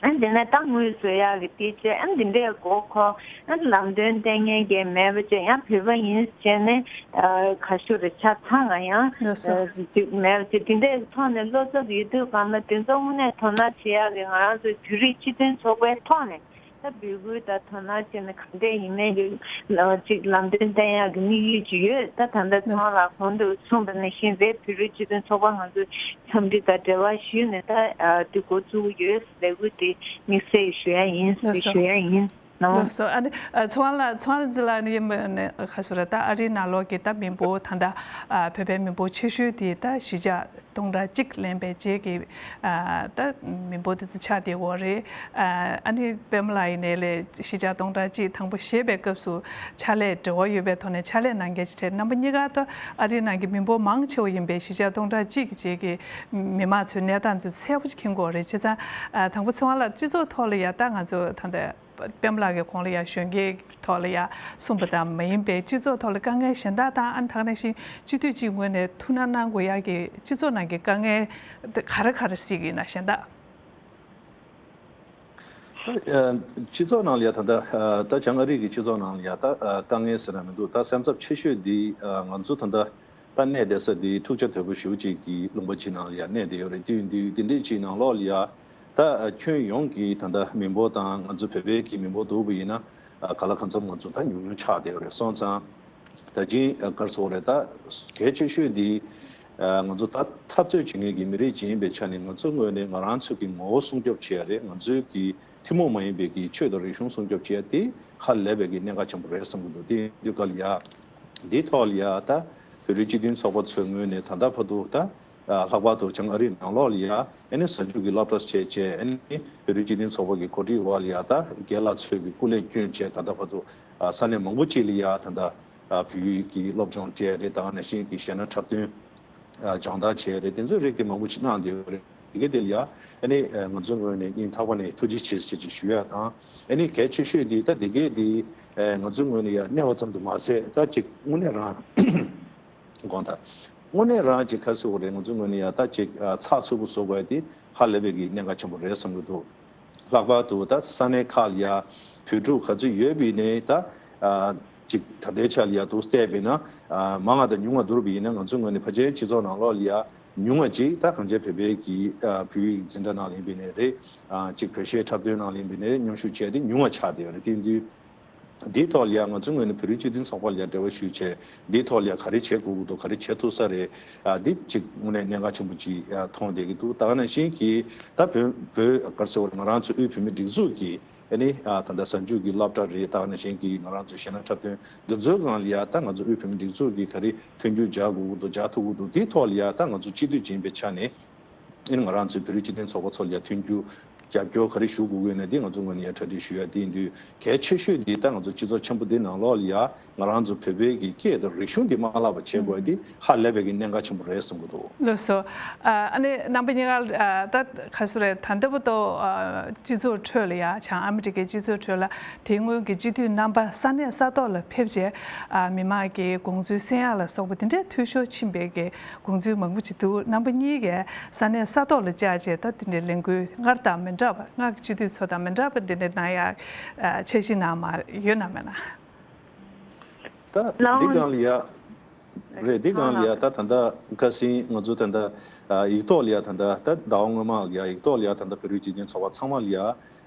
ཨ་འདི་ནས་ད་དངུལ་བཟོ་ཡག་གི་དེ་བྱས། ཨ་འདི་འདྲའི་མགོ་འཁོར། ཨ་ལམ་སྟོན་བསྟན་མཁན་གྱི་མེད་པ་བྱས། ཡང་བོད་པ་ཡིན་བྱས་ནས་ཨ་ག་ཞུ་རེད། ཆ་ཚང་ང་ཡང་ལགས་སོ། ཨ་ཅིག་མེད་པ་བྱས། དེ་འདྲའི་ཐོག་ནས་བློ་འཚབ་ཡོད་དུས་གང་ལ་དེ་ཚོ་དངོས་གནས་དོ་སྣང་བྱེད་ཡག་གི་ང་རང་ཚོའི་བོད་རིགས་སྤྱི་མཐུན་ཚོགས་པའི་ཐོག་ནས་ད་འབོད་སྐུལ་དང་དོ་སྣང་བྱས་ནས་གང་འདྲས་ཡིན་ནའི་ཡོད་ལ་ཅིག་ལམ་སྟོན་བསྟན་ཡག་གི་དམིགས་ཡུལ་ཅིག་ཡོད། ད་ད་ལྟ་ལགས་སོ། ཚང་ལ་གོང་དུ་གསུངས་པ་ནང་བཞིན་རེད། བོད་རིགས་སྤྱི་མཐུན་ཚོགས་པ་ང་ཚོས་འཚམས་འདྲི་དང་འབྲེལ་བ་ཞུས་ནས་ད་ཨ་དེ་འགོ་བཙུགས་ཡོད། ལས་འགུལ་དེ་དམིགས་བསལ་ཞུ་ཡ་ཡིན་ལགས་སོ། ཞུ་ཡ་ཡིན་ནོ། ལགས་སོ། ཨ་ནི་ཨ་ཚོང་ལ་ཚོང་ལ་འཛི་ལ་ནི་ཡིན་པ་ནི་ཁ་སོ་ར། ད་ཨ་རིའི་ནང་ལོགས་ཀྱི་ད་མི་འབོར་ད་ལྟ་ཨ་བོད་པའི་མི་འབོར་ཆེ་ཤོས་དེ་ད་གཞིས་ཆགས་སྟོང་ཕྲག་གཅིག་ལེན་པའི་རྗེས་ཀྱི་ཨ་ད་མི་འབོར་དེ་ཚོ་ཆགས་བསྡད་ཡོད་རེད། ཨ་ཨ་ནི་པད་མ་ལགས་ཡིན་ནའི་ལས་གཞིས་ཆགས་སྟོང་ཕྲག་གཅིག་དང་པོ་བཞེས་པའི་སྐབས་སུ་ཕྱག་ལས་འབྲེལ་བ་ཡོད་པའི་ཐོག་ནས་ཕྱག་ལས་གནང་མཁན་ཞིག་རེད། རྣམ་པ་གཉིས་ཀ་ད་ཨ་རིའི་ནང་གི་མི་འབོར་མང་ཆེ་བ་ཡིན་པའི་གཞིས་ཆགས་སྟོང་ཕྲག་གཅིག་གི་རྗེས་ཀྱི་མི་མང་ཚོའི་གནས་སྟངས་ཚོ་གསལ་པོ་ཞིག་མཁྱེན་གྱི་ཡོད་རེད། བྱས་ཙང་ཨ་དང་པོ་ཚེ་དབང་ལགས་སྤྱི་ཚོགས་ཐོག་ལ་ཡ་ད་ང་ཚོ་ད་ལྟ་པད་མ་ལགས་ཀྱི་གོང་ལ་ཡ་གཞོན་སྐྱེས་ཐོག་ལ་ཡ་གསུངས་པ་དང་མ་ཡིན་པའི་སྤྱི་ཚོགས་ཐོག་ལ་དཀའ་ངལ་གཞན་དག་དང་། ཨ་ནི་ད་ག་ནང་བཞིན་སྤྱི་འཐུས་གཅིག་ངོས་ནས་ཐུགས་སྣང་གནང་དགོས་ཡག་གི་སྤྱི་ཚོགས་ནང་གི་དཀའ་ངལ་ག་རེ་ག་རེ་གཟིགས་ཀྱི་ཡིན་ན་གཞན་དག་སྤྱི་ཚོགས་ནང་ལ་ཡ་ད་ལྟ་ད་བྱང་ཨ་རི་གི་སྤྱི་ཚོགས་ནང་ལ་ཡ་ད་དཀའ་ངལ་ཟེར་ན་མི་འདུག་ད་སེམས་འཚབ་ཆེ་ཤོས་འདི་ང་ཚོ་ད་ལྟ་ད་གནས་བསྡད་ས་འདི་འཁྲུག་ཆ་དོད་པོ་ཞེ་པོ་ཅིག་གི་ལུང་པ་ཅིག་ནང་ལ་ཡ་གནས་བསྡད་ཡོད་རེད། དུས་འདི་འདི་འདྲས་ཅིག་ནང་ལོགས་ལ་ཡ་ད་ཁྱོན་ཡོངས་ཀྱི་ད་ལྟ་མི་འབོར་དང་ང་ཚོ་བོད་པའི་གི་མི་འབོར་བསྡུར་བ་ཡིན་ན་ག་ལ་གང་འཚམ་ང་ཚོ་ད་ཉུང་ཉུང་ཆགས་བསྡད་ཡོད་རེད། སོང་ཙང་ད་ཅིང་ག་རེ་ཟེར་དགོས་རེད། ད་གལ་ཆེ་ཤོས་འདི་ང་ཚོ་ད་འཐབ་རྩོད་བྱེད་མཁན་གྱི་མི་རིགས་ཅིག་ཡིན་པའི་ཆ་ནས་ང་ཚོ་ངོས་ནས་ང་རང་ཚོ་གི་ངོ་བོ་སྲུང་སྐྱོབ་བྱེད་ཡ་རེད། ང་ཚོའི་གི་ཐུན་མོང་མ་ཡིན་པའི་གི་ཆོས་དང་རིག་གཞུང་སྲུང་སྐྱོབ་བྱེད་ཡ་དེ་ཧ་ལས་པའི་གི་གནད་འགག་ཆེན་པོ་རེད་བསམ་གྱི་འདུག་དེ་ཡིན་དུས་ག་ལ་ཡ་འདིའི་ཐོག་ལ་ཡ་ད་བོད་རིགས་སྤྱི་མཐུན་ཚོགས་པ་ཚོའི་ངོས་ནས་ད་ལྟ་བར་དུ་ད་ལྷག་པར་དུ་བྱང་ཨ་རིའི་ནང་ལོགས་ལ་ཡ་ཨ་ནི་གཟའ་མཇུག་གི་སློབ་གྲྭ་བྱས་བྱས། ཨ་ནི་བོད་རིགས་སྤྱི་མཐུན་ཚོགས་པ་གི་གོ་སྒྲིག་འོག་ལ་ཡ་ད་རྒན་ལགས་ཚོས་གི་སྐུ་ལས་བསྐྱོན་བྱས་ད་ལྟ་བར་དུ་ས་གནས་མང་པོ་ཅིག་ལ་ཡ་ད་ལྟ་བོད་ཡིག་གི་སློབ་སྦྱོང་སྤྲད་རེད། ད་ག་ནང་བཞིན་གི་གཞས་སྣ་འཁྲབ་སྟོན་སྦྱོང་བརྡར་བྱས་རེད། དེ་ཚོའི་རིགས་དེ་མང་པོ་ཞིག་གནང་བསྡད་ཡོད་རེད། དེ་ག་དེ་ལ་ཡ་ཨ་ནི་ང་ཚོའི་ངོས་ནས་སྙིང་ཐག་པ་ནས་ཐུགས་རྗེ་ཆེ་ཞེས་ཞུ་ཡ་དང་། ཨ་ནི་གལ་ཆེ་ཤོས་འདི་ད་དེ་གས་འདི་ང་ཚོའི་ངོས་ནས་ཡ་གནས་པ་ཙམ་དུ་མ་ཟད། ད་ཅིག་དངོས་གནས་རང་དགོངས་དག་དངོས་གནས་རང་ཅིག་ག་རེ་ཟེར་དགོས་རེད། ང་ཚོའི་ངོས་ནས་ཡ་ད་ཅིག་ཚགས་ཚུད་པོ་བཟོ་དགོས་ཡ་དེ་ཧ་ལས་པའི་གི་གནད་འགག་ཆེན་པོ་རེད་བསམ་གྱི་འདུག་ལྷག་པར་དུ་ད་ས་གནས་ཁག་ལ་ཡ་བོད་ཕྲུག་ག་ཚོད་ཡོད་པ་ཡིན་ནའི་ད་ཨ་ཅིག་ད་ལྟའི་ཆ་ལ་ཡ་འདུག་བལྟས་པ་ཡིན་ན་ཨ་མང་བ་དང་ཉུང་བ་བསྡུར་བ་ཡིན་ན་ང་ཚོའི་ངོས་ནས་ཕལ་ཆེར་སྤྱི་ཚོགས་ནང་ལོགས་ལ་ཡ་ཉུང་བ་ཅིག་ད་གང་ཅི་བོད་པའི་གི་ཨ་བོད་ཡིག་འཛིན་གྲྭ་ནང་ལ་ཡིན་པ་ཡིན་ནའི་རེད། ཨ་ཅིག་བོད་གཞས་འཁྲབ་སྟོན་ནང་ལ་ཡིན་པ་ཡིན་ནའི་རེད། མཉམ་ཞུགས་བྱས་ཏེ་ཉུང་བ་ཆགས་བསྡད་ཡོད་རེད། དེ་ཡིན་དུས་འདིའི་ཐོག་ལ་ཡ་ང་ཚོའི་ངོས་ནས་བོད་རིགས་སྤྱི་མཐུན་ཚོགས་པ་ལ་ཡ་འབྲེལ་བ་ཞུས་བྱས་འདིའི་ཐོག་ལ་ཡ་ག་རེ་བྱེད་དགོས་ཀྱི་འདུག་ག་རེ་བྱེད་ཐུབ་ས་རེད། ཨ་འདི་ཅིག་དངོས་གནས་གནད་འགག་ཆེན་པོ་ཅིག་ཨ་མཐོང་བསྡད་ཀྱི་འདུག་ད་ག་ནང་བཞིན་གྱི་ད་བོད་བོད་ག་རེ་ཟེར་དགོས་རེད། ང་རང་ཚོ་དབུས་བོད་མིའི་སྒྲིག་འཛུགས་ཀྱི་ཨ་ནི་ཨ་ད་ལྟ་གཟའ་མཇུག་གི་སློབ་གྲྭ་རེད། ད་ག་ནང་བཞིན་གྱི་ང་རང་ཚོ་གཞས་སྣ་འཁྲབ་སྟོན་འདི་ཚོའི་སྒང་ལ་ཡ་ད་ང་ཚོ་དབུས་བོད་མིའི་སྒྲིག་འཛུགས་ཀྱིས་ག་རེ་མཐུན་འགྱུར་སྦྱར་དགོས་ཀྱི་འདུག་སྦྱར་ཐུབ་ཀྱི་འདུག་དེའི་ཐོག་ལ་ཡ་ད་ང་ཚོ་སྤྱི་འཐུས་ཅིག་ཡིན་པའི་ཆ་ནས་ཨ་ནི་ང་རང་ཚོའི་བོད་རིགས་སྤྱི་མཐུན་ཚོགས་པ་ཚོ་ལ་ཡ་མཐུན་འགྱུར་ རྒྱབ་སྐྱོར་ག་རེ་ཞུ་དགོས་ཀྱི་ཡོད་ན་འདི་ང་ཚོ་ངོས་ནས་ཡ་གྲ་སྒྲིག་ཞུ་ཡ། དེ་ཡིན་དུས་གལ་ཆེ་ཤོས་འདི་ད་ང་ཚོ་སྤྱི་ཚོགས་ཆེན་པོ་འདི་ནང་ལོགས་ལ་ཡ་ང་རང་ཚོ་བོད་པའི་གི་སྐད་དང་རིག་གཞུང་འདི་མ་བརླག་པ་བྱེད་དགོས་ཡ། འདི་ཧ་ལས་པའི་གི་གནད་འགག་ཆེན་པོ་རེད་བསམ་གྱི་འདུག་ལགས་སོ། ཨ་ནི་རྣམ་པ་གཉིས་ཀ་ད་ག་སུ་རེད། ད་ལྟ་བར་དུ་སྤྱི་ཚོགས་ཁྲོད་ལ་ཡ་བྱང་ཨ་མི་རི་ཀའི་སྤྱི་ཚོགས་ཁྲོད་ལ་དེ་སྔོན་གྱི་སྤྱི་འཐུས་རྣམ་པ་ས་གནས་ས་ཐོག་ལ་ཕེབས་རྗེས་མི་མང་གི་དགོངས་ཚུལ་གསན་ཡ་ལ་སོགས་པ་དེ་འདྲའི་འཐུས་ཤོར་ཕྱིན་པའི་གི་དགོངས་ཚུལ་མང་པོ་ཅིག་འདུག་རྣམ་པ་གཉིས་ཀས་ས་གནས་ས་ཐོག་ལ་བཅར་རྗེས་ད་དེ་འདྲའི་ལས་འགུལ་སྔར་དང་མི་འདྲ་བ། སྔར་གྱི་སྤྱི་འཐུས་ཚོ་དང་མི་འདྲ་བ་འདི་འདྲའི་གནང་ཡ་འཆར་གཞི་ནང་མ་ཡོད་ན་མེད་ན། ད་འདི་སྒང་ལ་ཡ་རེད། འདི་སྒང་ལ་ཡ་ད་ད་ལྟ་ཁ་སང་ང་ཚོ་ད་ལྟ་ཡིག་ཐོག་ལ་ཡ་ད་ལྟ་ད་ཟླ་བ་སྔོན་མ་ཡ་ཡིག་ཐོག་ལ་ཡ་ད་ལྟ་བོད་རིགས་སྤྱི་མཐུན་ཚོགས་པ་ཚང་མ་ལ་ཡ་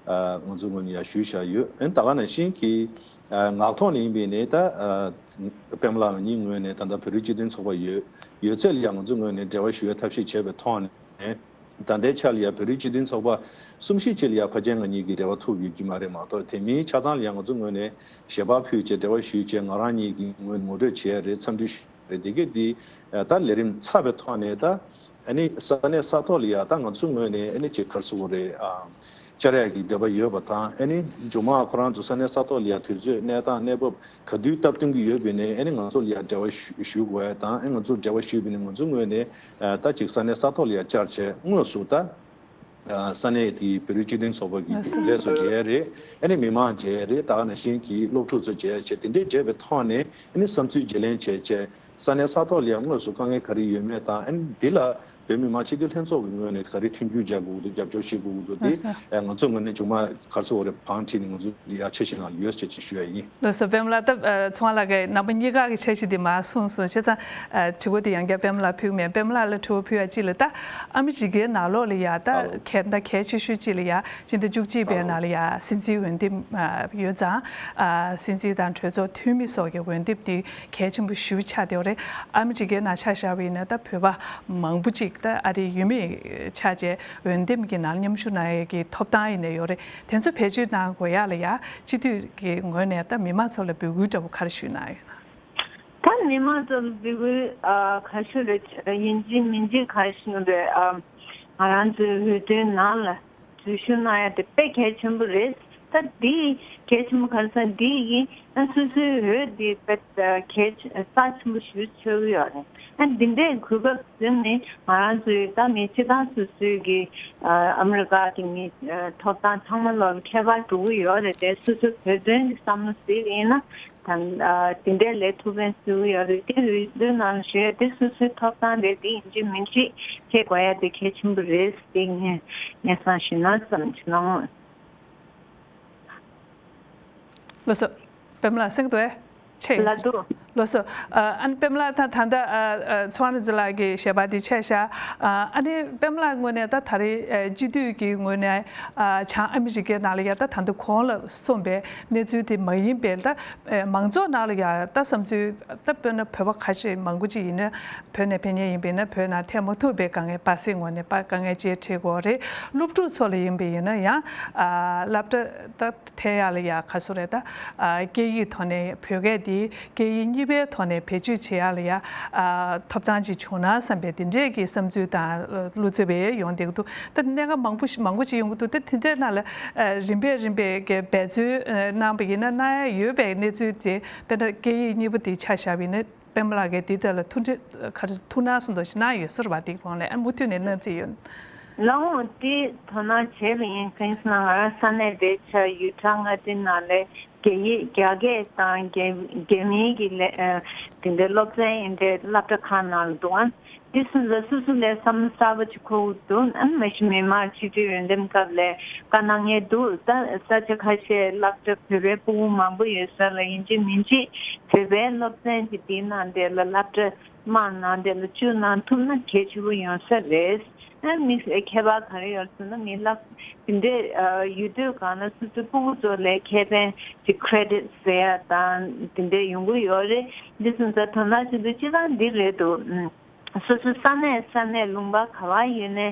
ང་ཚོ་ངོས་ནས་ཡ་ཞུས་བཞག་ཡོད། ཨ་ནི་ད་ག་ནང་བཞིན་གྱི་ངག་ཐོག་ནས་ཡིན་པའི་ནས་ད་པད་མ་ལགས་ང་གཉིས་ངོས་ནས་ད་ལྟ་བོད་རིགས་སྤྱི་མཐུན་ཚོགས་པ་ཡོད་ཡོད་ཚད་ལ་ཡ་ང་ཚོ་ངོས་ནས་འབྲེལ་བ་ཞུ་བའི་ཐབས་ཤེས་བྱས་པའི་ཐོག་ནས། ད་ལྟའི་ཆ་ལ་ཡ་བོད་རིགས་སྤྱི་མཐུན་ཚོགས་པ་གསུམ་བཞི་ཅིག་ལ་ཡ་ཕལ་ཆེར་ང་གཉིས་ཀྱི་འབྲེལ་བ་ཐུབ་ཡོད་ཀྱི་མ་རེད། མ་གཏོགས་དེ་མིན་ཆ་ཚང་ལ་ཡ་ང་ཚོ་ངོས་ནས་ཞལ་པར་ཕུལ་བྱས་འབྲེལ་བ་ཞུས་བྱས་ང་རང་གཉིས་ཀྱི་ངོས་ངོ་སྤྲོད་བྱས་རེད། འཚམས་འདྲི་ཞུས་རེད། དེ་གས་འདི་ད་ལས་རིམ་ཚར་བའི་ཐོག་ནས་ད་ཨ་ནི་ས་གནས་ས་ཐོག་ལ་ཡ་ད་ང་ཚོ་ངོས་ནས་ཨ་ནི་ཅིག་ག་རེ་ཟེར་དགོས་རེད། ཨ། བཅར་ཡག་གི་འདོད་པ་ཡོད་པ་དང་། ཨ་ནི་མཇུག་མ་ཁོ་རང་ཚོ་ས་གནས་ས་ཐོག་ལ་ཡ་དུས་ཚོད་གནས་སྟངས་གནས་བབ་ག་དུས་སྟབས་བསྟུན་གྱི་ཡོད་པ་ཡིན་ནའི་ཨ་ནི་ང་ཚོ་ལ་ཡ་འབྲེལ་བ་ཞུ་ཞུ་དགོས་ཡ་དང་། ཨ་ནི་ང་ཚོ་འབྲེལ་བ་ཞུས་པ་ཡིན་ན་ང་ཚོ་ངོས་ནས་ད་ཅིག་ས་གནས་ས་ཐོག་ལ་ཡ་བཅར་བྱས་དངོས་སུ་ད་ས་གནས་དེའི་བོད་རིགས་སྤྱི་མཐུན་ཚོགས་པ་གི་ལས་བཟོ་མཇལ་ཡ་རེད། ཨ་ནི་མི་མང་མཇལ་ཡ་རེད། ད་ག་ནང་བཞིན་གྱི་སློབ་ཕྲུག་ཚོ་མཇལ་ཡ་བྱས། དེ་འདྲས་མཇལ་བའི་ཐོག་ནས་ཨ་ནི་བསམ་ཚུལ་བརྗེ་ལེན་བྱས་བྱས་ས་གནས་ས་ཐོག་ལ་ཡ་དངོས་སུ་དཀའ་ངལ་ག་རེ་ཡོད་མེད་དང་། ཨ་ནི་འདི་ལ་བོད་མི་མང་སྤྱི་འཐུས་ལྷན་ཚོགས་ཀྱི་ངོས་ནས་ག་རེ་མཐུན་འགྱུར་རྒྱག་དགོས་ཀྱི་འདུག་རྒྱབ་སྐྱོར་བྱེད་དགོས་ཀྱི་འདུག་དེ་ལགས་སོ། ཨ་ང་ཚོ་ངོས་ནས་མཇུག་མ་ག་རེ་ཟེར་དགོས་རེད། བང་ཁྲིད་ནས་ང་ཚོ་ཡ་འཆར་གཞི་ནང་ཡོད་ཟེར་ཅིག་ཞུ་ཡ་ཡིན། ལགས་སོ། པད་མ་ལགས། ད་ཚོང་ལགས་ཀྱིས་རྣམ་པ་གཉིས་ཀ་གི་འཆར་གཞི་འདི་མར་གསུངས་སོང་། བྱས་ཙང་དྲི་བ་འདི་ཡང་བསྐྱར་པད་མ་ལགས་ཕུལ་མེད། པད་མ་ལགས་ལ་དྲི་བ་ཕུལ་ཡ་གཅིག་ལ་ད་ཨ་མི་རི་ཀའི་ནང་ལོགས་ལ་ཡ་ད་གལ་ད་གལ་ཆེ་ཤོས་གཅིག་ལ་ཡ་སྤྱི་ཟླ་བཅུ་གཅིག་པའི་ནང་ལ་ཡ་སྲིད་འཛིན་འོས་འདེམས་ཡོད་ཙང་། སྲིད་འཛིན་དང་གྲོས་ཚོགས་འཐུས་མི་སོགས་ཀྱི་འོས་འདེམས་འདི་གལ་ཆེན་པོ་ཞེ་པོ་ཆགས་བསྡད་ཡོད་རེད། ཨ་མི་རི་ཀའི་ནང་ཆ་བཞག་པ་ཡིན་ན་ད་བོད་པ་མང་པོ་ཅིག་ད་ཨ་རིའི་ཡུལ་མི་ཆགས་བྱས་འོས་འདེམས་ཀྱི་ནང་མཉམ་ཞུགས་གནང་ཡས་ཀྱི་ཐོབ་ཐང་ཡིན་ནའི་ཡོད་རེད། དེ་ཚོ་བེད་སྤྱོད་གནང་དགོས་ཡ་ལ་ཡ་སྤྱི་འཐུས་ཀྱི་ངོས་ནས་ད་མི་མང་ཚོ་ལ་འབོད་སྐུལ་འདྲ་བོ་ག་རེ་ཞུས་གནང་ཡོད་ན། ད་མི་མང་ཚོ་ལ་འབོད་སྐུལ་ཨ་ག་རེ་ཞུ་རེད། ཡིན་གཅིག་མིན་གཅིག་ག་རེ་ཞུ་རེད། ཨ་ང་རང་ཚོའི་འོས་བསྡུའི་ནང་ལ་འཛུལ་ཞུགས་གནང་ཡ་དེ་དཔེ་གལ་ཆེན་པོ་རེད། ད་འདི་གལ་ཆེན་པོ་ག་རེ་ཟེར་ན་འདི་ཡིན་ན་སོ་སོའི་འོས་འདི་དཔེ་གལ་ཆེ་རྩ་ཆེན་པོ་ཞེ་པོ་ཆགས་ཀྱི་ཡོད་རེད། ཨ་འདི་འདྲའི་གོ་སྐབས་བཟུང་ནས་ང་རང་ཚོའི་ད་མི་སྤྱི་བཏང་སོ་སོའི་གི་ཨ་ཨ་མི་རི་ཀ་གི་མི་ཨ་ཐོབ་ཐང་ཚང་མ་ལོག་ཁྱད་པར་འགྲོ་གི་ཡོད་རེད་དེ། སོ་སོ་བོད་དོན་གྱི་བསམ་བློ་ཟིག་ཡིན་ན་ད་ཨ་དེ་འདྲའི་ལས་ཐུབ་མཁན་སུ་ཡོད་རེད། དེ་འོས་བསྡུ་ནང་ཞུགས་ཡ་དེ་སོ་སོའི་ཐོབ་ཐང་རེད། དེ་ཡིན་གཅིག་མིན་གཅིག་ཁྱེད་དགོས་ཡ་དེ་གལ་ཆེན་པོ་རེད། དེ་ངས་སྙན་སེང་ཞུ་ན་བསམ་གྱི་ལགས་སོ། པད་མ་ལགས་གསན་གྱི་འདུག་ཨེ། ཆེ་ལ་འདུག་ལགས་སོ། ཨ་ནི་པད་མ་ལགས་ད་ད་ལྟ་ཚོང་ར་ཛི་ལགས་ཀྱི་ཞལ་པར་འདི་ཆད་བཞག་ཨ་ནི་པད་མ་ལགས་ངོས་ནས་ད་ད་རེས་སྤྱི་འཐུས་ཀྱི་ངོས་ནས་བྱང་ཨ་མི་རི་ཀའི་ནང་ལ་ཡ་ད་ད་ལྟ་གོང་ལ་གསུངས་པའི་གནས་ཚུལ་དེ་མ་ཡིན་པའི་ད་མང་ཚོགས་ནང་ལ་ཡ་ད་བསམ་ཚུལ་ད་དཔེར་ན་བོད་པ་ཁ་ཤས་མང་པོ་ཅིག་ཡིན་ན་བོད་ནས་ཕེབས་མཁན་ཡིན་པས་ན་བོད་ནང་ཐེ་མ་ཐུབ་པའི་དཀའ་ངལ་པ་སེ་ངོས་ནས་པ་དཀའ་ངལ་ཅིག་འཕྲད་ཀྱི་ཡོད་རེད། སློབ་ཕྲུག་ཚོ་ལ་ཡིན་པས་ཡིན་ན་ཡང་སློབ་གྲྭ་ད་ཐད་ཡག་ལ་ཡ་ག་ཚོད་རེད། ད་སྐད་ཡིག་ཐོག་ནས་བོད་སྐད་འདི་སྐད་ཡིག་གཉིས་པའི་ཐོག་ནས་བེད་སྤྱོད་བྱེད་ཡག་ལ་ཡ་ཐོབ་ཐང་ཅིག་བྱུང་ན་བསམ་པའི་དེ་འདྲས་ཀྱི་བསམ་ཚུལ་དང་བློ་འཚབ་པའི་ཡོང་བསྡད་ཀྱི་འདུག་ད་གནད་འགག་མང་པོ་ཞིག་མང་པོ་ཞིག་ཡོང་གི་འདུག་ད་དེ་འདྲའི་ནང་ལ་རིམ་པས་རིམ་པས་ཀྱི་འབད་རྩོལ་གནང་པ་ཡིན་ན་གནང་ཡ་ཡོད་པའི་གནས་ཚུལ་དེ་དཔེར་ན་སྐད་ཡིག་གཉིས་པ་དེ་ཆ་བཞག་པ་ཡིན་ན། པད་མ་ལགས་ཀྱིས་འདི་ལྟར་ལ་ཐུགས་འདྲི་ག་རེ་ཐུགས་སྣང་གསུངས་འདུག་ཞེ་ན་ཡོད་ཟེར་བ་དེའི་གོང་ལ་ཨ་མུ་མཐུད་ནས་གནང་རྩིས་ཡོད། ལགས་འོང་། དེ་དོ་སྣང་བྱས་པ་ཡིན། གང་ཡིན་ཟེར་ན་ང་རང་ས་གནས་དེ་ཆ་ཡུ་ཊ་མངའ་སྡེ་ནང་ལ་རྒྱ་ཡིག་རྒྱ་སྐད་དང་རྒྱ་རྒྱ་མིའི་གི་ལས་དེ་འདྲའི་སློབ་ཚན་ཡིན་འདྲའི་སློབ་གྲྭ་ཁག་ནང་ལ་འདུག་ཨ། དེ་སོང་ཙང་སོ་སོ་ལ་བསམ་བློ་གསར་པ་ཅིག་འཁོར་གྱི་འདུག་ཨ་མ་གཞི་མི་མང་སྤྱི་འཐུས་འོས་འདེམས་སྐབས་ལ་བཀའ་གནང་མཁན་འདུག་ད་ས་ཆ་ཁ་ཤས་སློབ་གྲྭ་བོད་པའི་སྤུ་གུ་མང་པོ་ཡོད་ས་ལ་ཡིན་གཅིག་མིན་གཅིག་བོད་པའི་སློབ་ཚན་གྱི་དེའི་ནང་དེ་ལ་སློབ་གྲྭ་དམངས་ནང་དེ་ལ་བཅུག་གནང་ཐུབ་ན་གལ་ཆེ་པོ་ཡོང་ས་རེད། ཨ་མི་ཁྱད་པར་ག་རེ་ཡོད་ཟེར་ན་མི་སློབ་དེ་འདྲའི་ཡུལ་དུས་སྒང་ལ་སོ་སོའི་སྤུ་གུ་ཚོ་ལ་ཁེ་ཕན་གྱི་ཁེ་རེ་ཌིཊ་ཟེར་ཡ་དང་དེ་འདྲའི་ཡོང་གི་ཡོད་རེད། འདི་སོང་ཙང་དོ་སྣང་བྱེད་དུས་སྤྱིར་བཏང་འདི་རེད་འདུག་སོ་སོའི་ས་གནས་ས་གནས་ལུང་པ་ག་བ་ཡིན་ནའི་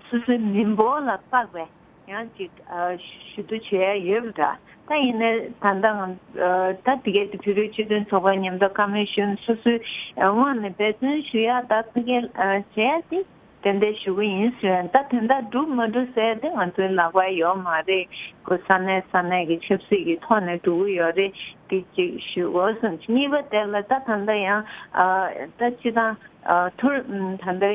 སོ་སོའི་མི་འབོར་ལ་དཔག་པའི་ཡང་ཅིག་ཞུ་གཏུག་བྱེད་ཡ་ཡོད་པ་འདྲ། ད་ཡིན་ནའི་ད་ལྟ་ང་ད་དེ་གའི་དེ་བོད་རིགས་སྤྱི་མཐུན་ཚོགས་པ་མཉམ་དུ་བཀའ་མོལ་ཞུ་ན་སོ་སོའི་ངོས་ནས་འབད་བརྩོན་ཞུ་ཡ་ད་ཐུགས་འགན་བྱེད་ཡ་དེ་ ཏན་ཏན་ཞུ་གི་ཡིན་ཟེར། ད་དོན་དག་འགྲུབ་མ་འགྲུབ་ཟེར་དེ་ང་ཚོའི་ལག་པར་ཡོད་མ་རེད། ཁོ་ས་གནས་ས་གནས་ཀྱི་ཆབ་སྲིད་ཀྱི་ཐོག་ནས་འགྲོ་གི་ཡོད་རེད། དེ་གཅིག་ཞུ་དགོས་བསམ་གྱི། གཉིས་པ་དེ་ལ་ད་ད་ལྟ་ཡང་ཨ་ད་སྤྱི་བཏང་ཨ་མཐོ་རིམ་ད་ལྟ་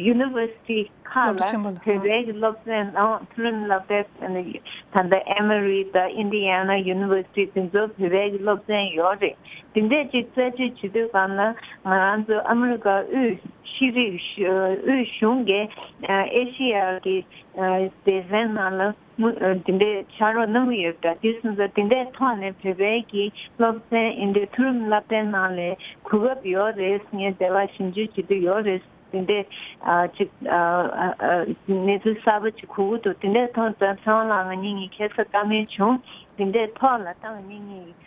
ཡུ་ནི་ཝར་སི་ཊི་ཁག་སློབ་གྲྭ་ལ་ཆེན་པོ་ལ་བོད་པའི་གི་སློབ་ཚན་ནང་མཐོ་རིམ་སློབ་གྲྭའི་ད་ལྟ་ཨེ་མོ་རི་དང་ཨིན་ཌི་ཡ་ན་ཡུ་ནི་ཝར་སི་ཊི་དེ་ཚོ་བོད་པའི་གི་སློབ་ཚན་ཡོད་རེད། དེ་འདྲས་ཅིག་རྩད་གཅོད་བྱེད་དུས་སྒང་ལ་ང་རང་ཚོ་ཨ་མི་རི་ཀ་དབུས་ཤེས་རིག་དབུས་གཞུང་གིས་ཨེ་ཤེ་ཡ་གི་སྡེ་ཚན་ནང་ལ་དེ་འདྲས་ཕྱག་རོགས་གནང་གི་ཡོད་པ་འདྲ། དེ་སོང་ཙང་དེ་འདྲས་ཐོག་ནས་བོད་པའི་གི་སློབ་ཚན་ཨིན་འདྲས་མཐོ་རིམ་སློབ་གྲྭའི་ནང་ལ་གོ་སྐབས་ཡོད་རེད། ངས་འདི་བ་ཞིབ་འཇུག་བྱེད་དུ་ཡོད་རེད། དེ་འདྲས་ཨ་ཅིག་ཨ་ཨ་ཨ་གནས་ཚུལ་གསར་པ་ཅིག་གོ་གི་འདུག་དེ་འདྲས་ཐོག་ཙང་ཚེ་དབང་ལགས་ང་གཉིས་ངས་ཁ་སང་བཀའ་མོལ་བྱུང་། དེ་འདྲས་ཐོག་ལ་ད་ང་གཉིས་ངས་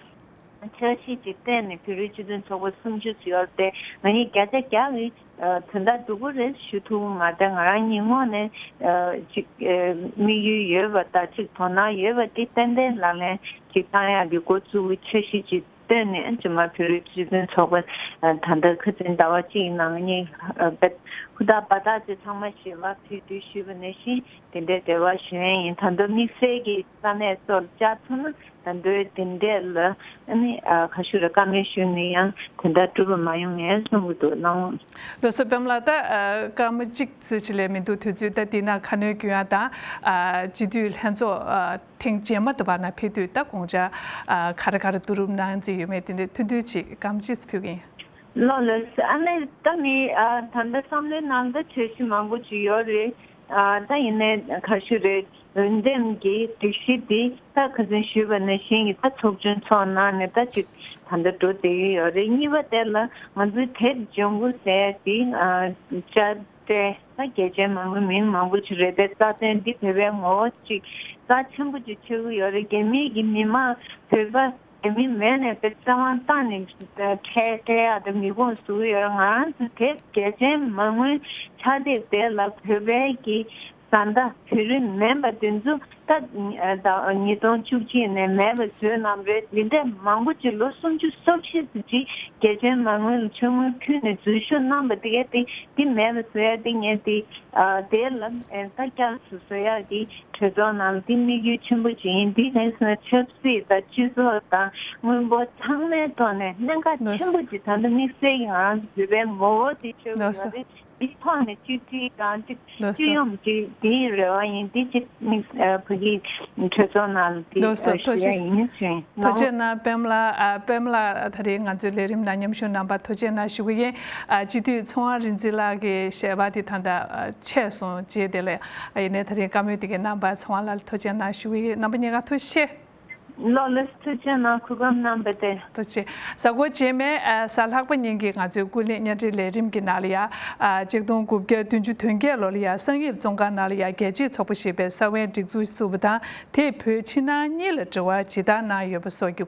འཆར་གཞི་ཅིག་བཏོན་ནས་བོད་རིགས་སྤྱི་མཐུན་ཚོགས་པ་སུམ་ཅུ་ཙམ་ཡོད་དེ་ང་གཉིས་བརྒྱ་ཆ་བརྒྱ་གི་ཨ་དོན་དག་སྒྲུབ་ཀྱི་རེད་ཞུ་ཐུབ་ཀྱི་མ་རེད། ང་རང་གཉིས་དངོས་གནས་ཨ་ཅིག་ཨ་དམིགས་ཡུལ་ཡོད་པ་དང་ཅིག་དོ་སྣང་ཡོད་པ་དེ་ཏན་ཏན་ལག་ལེན་ཅིག་བསྟར་ཡག་གི་འགོ་བཙུགས་ཀྱི་འཆར་གཞི་ཅིག་བཏོན་ནས་རྗེས་མ་བོད་རིགས་སྤྱི་མཐུན་ཚོགས་པ་ཨ་ད་ལྟ་ཁ་སང་ཟླ་བ་གཅིག་ནང་ང་གཉིས་ཨ་ཧུར་ཐག་འབད་ཐག་ཅིག་ཚང་མ་ཞལ་པར་ཕུལ་དུས་ཞུས་པ་ནང་བཞིན་དེ་འདྲའི་འབྲེལ་བ་ཞུ་ཡས་ཡིན། ད་དུང་དམིགས་བསལ་གྱི་ས་གནས་སོགས་བཅར་ཐུབ་ན་ད་དུང་དེ་འདྲས་ལ་ཨ་ནི་ཨ་ཁ་ཤུ་ར་བཀའ་མོལ་ཞུས་ནས་ཡང་དེ་འདྲ་འགྲུབ་པ་མ་ཡོང་ངས་གསུང་གི་འདུག་ལགས། ལགས་སོ། པདྨ་ལགས། ད་ཨ་སྐར་མ་གཅིག་ཙམ་ཅིག་ལས་མི་འདུག་དུས་ཚོད་ད་འདི་ན་ཁ་སྣོན་སྐྱོན་ཡ་དང་ཨ་སྤྱི་འཐུས་ལྷན་ཚོགས་ཨ་ཐེངས་རྗེས་མ་དུ་བར་ན་ཕེབས་དུས་ད་དགོངས་འཆར་ཨ་ག་རེ་ག་རེ་བསྡུ་རུབ་གནང་རྩིས་ཡོད་མེད་དེ་འདྲའི་ཐུང་ཐུང་ཅིག་སྐར་མ་གཅིག་ཙམ་ཕུལ་གྱི་ཡིན། ལགས་ལགས། ཨ་ནི་ད་ནི་ཨ་ད་ལྟ་བསམ་བློའི་ནང་ད་འཆར་གཞི་མང་པོ་ཅིག་ཡོད་རེད། ཨ་ད་ཡིན་ནའི་ག་ཞུ་རེད། འོས་འདེམས་ཀྱི་སྒྲིག་གཞི་འདི་ད་ཁ་སང་ཞུས་པ་ནང་བཞིན་གྱི་ད་ཚོགས་ཆུང་ཚོགས་གནང་ནས་ད་ཅིག་ད་ལྟ་འགྲོ་བསྡད་ཀྱི་ཡོད་རེད། གཉིས་པ་དེ་ལ་ང་ཚོའི་དེབ་ལྗོངས་སྐུ་ཟེར་ཡ་འདི་ཨ་དཔྱ་ཁྲལ་ད་རྒྱལ་ཆེན་མང་པོའི་མིང་མང་པོ་ཅིག་རེད་པས། རྩ་དོན་འདི་བོད་པའི་ངོ་བོ་ཅིག་རྩ་ཆེན་པོ་ཅིག་ཆགས་ཀྱི་ཡོད་རེད། རྒྱ་མིའི་གི་མི་མང་བོད་པ་རྒྱ་མི་མེད་ནས་དཔེ་རྩ་དབང་བཏང་ནས་ཁྲལ་སྤྲད་ཡག་དང་མི་ཁོངས་བཟོ་གི་ཡོད་རེད། ང་རང་ཚོ་དེབ་རྒྱལ་ཆེན་མང་པོའི་ཕྱག་དེབ་དེ་ལ་བོད་པའི་གི་བཟའ་ཟླ་བོད་རིགས་མིན་པ་དེ་ཚོ་ད་ད་ཉིས་སྟོང་བཅུ་གཅིག་ནས་མེད་པ་བཟོས་གནང་རེད། འདི་འདྲ་མང་པོ་ཅིག་ལོ་སུམ་ཅུ་སོ་བཞི་ཙམ་ཅིག་རྒྱལ་ཆེན་མང་པོ་ལ་ཆུ་མོ་ཕུལ་ནས་འཛུལ་ཞུགས་གནང་པ་དེ་གས་དེ་འདི་མེད་པ་བཟོ་ཡ་དེ་ངས་དེ་ཨ་དེ་ལ་ཨེ་ད་བསྐྱར་དུ་བཟོ་ཡ་དེ་གྲོས་ཚོགས་ནང་ལ་དེ་དམིགས་ཡུལ་ཆེན་པོ་ཅིག་ཡིན། དེ་ནས་བཟུང་ཆབ་སྲིད་དང་སྤྱི་ཚོགས་དང་དངོས་པོ་ཚང་མའི་ཐོག་ནས་གནད་འགག་ལགས་ཆེན་པོ་ཅིག་ད་ལྟ་དམིགས་བསལ་གྱི་ང་རང་ཚོ་བོད་པའི་ངོ་བོ་དེ་ཆགས་ཀྱི་ལགས་སོ། ཡོད་རེད། འདི་ཐོག་ནས་གཅིག་སྒྲིལ་དང་གཅིག་ལགས་སོ། སྤྱི་ཡོངས་ཀྱི་འདིའི་རེ་བ་ཡིན། འདི་གཅིག་དམིགས་ཨ་བོད་ཀྱི་གྲོས་ཚོགས་ནང་ལ་འདི་ལགས་སོ། ཨ་ཐུགས་ཞུ་ཡ་རྗེ་ཡིན་ཞུ་ཡིན། ཐུགས་རྗེ་གནང་པདྨ་ལགས། ཨ་པདྨ་ལགས་ད་རེས་ང་ཚོའི་ལས་རིམ་ནང་མཉམ་ཞུགས་གནང་བར་ཐུགས་རྗེ་གནང་ཞུ་གི་ཡིན། ཨ་སྤྱི་འཐུས་ཚོང་དབང་རིག་འཛིན་ལགས་ཀྱི་ཞལ་པར་དེ་ད་ལྟ་ཨ་ཆད་སོང་། རྗེས་དེ་ལ་ཨ་ཡིན་ནའི་ད་རེས་བཀའ་མོལ་དེ་གའི་གནང་བར་ཚོང་དབང་ལགས་ལ་ཐུགས་རྗེ་གནང་ཞུ་གི་ཡིན། རྣམ་པ་གཉིས་ཀ་ཐུགས་རྗེ་ཆེ། ལགས་ལགས། ཐུགས་རྗེ་གནང་། གོ་སྐབས་གནང་བ་དེ། ཐུགས་རྗེ་ཆེ། གཟའ་འཁོར་རྗེས་མའི་ཨ་གཟའ་ལྷག་པ་ཉིན་གྱི་ང་ཚོའི་ཀུན་གླེང་བརྙན་འཕྲིན་ལས་རིམ་གྱི་ནང་ལ་ཡ། ཨ་གཅིག་སྟོང་དགུ་བརྒྱ་བདུན་ཅུ་དོན་བརྒྱད་ལོ་ལ་ཡ་གསང་ཡིབ་བཙོན་ཁང་ནང་ལ་ཡ་རྒྱལ་གཅེས་ཚོགས་པ་ཞེས་པའི་ས་བོན་སྒྲིག་འཛུགས་བཙུགས་པ་དང་། དེས་བོད་ཕྱི་ནང་གཉིས་ལ་འབྲེལ་བ་ཇི་ལྟར་གནང་ཡོད་པ་སོགས་ཀྱི་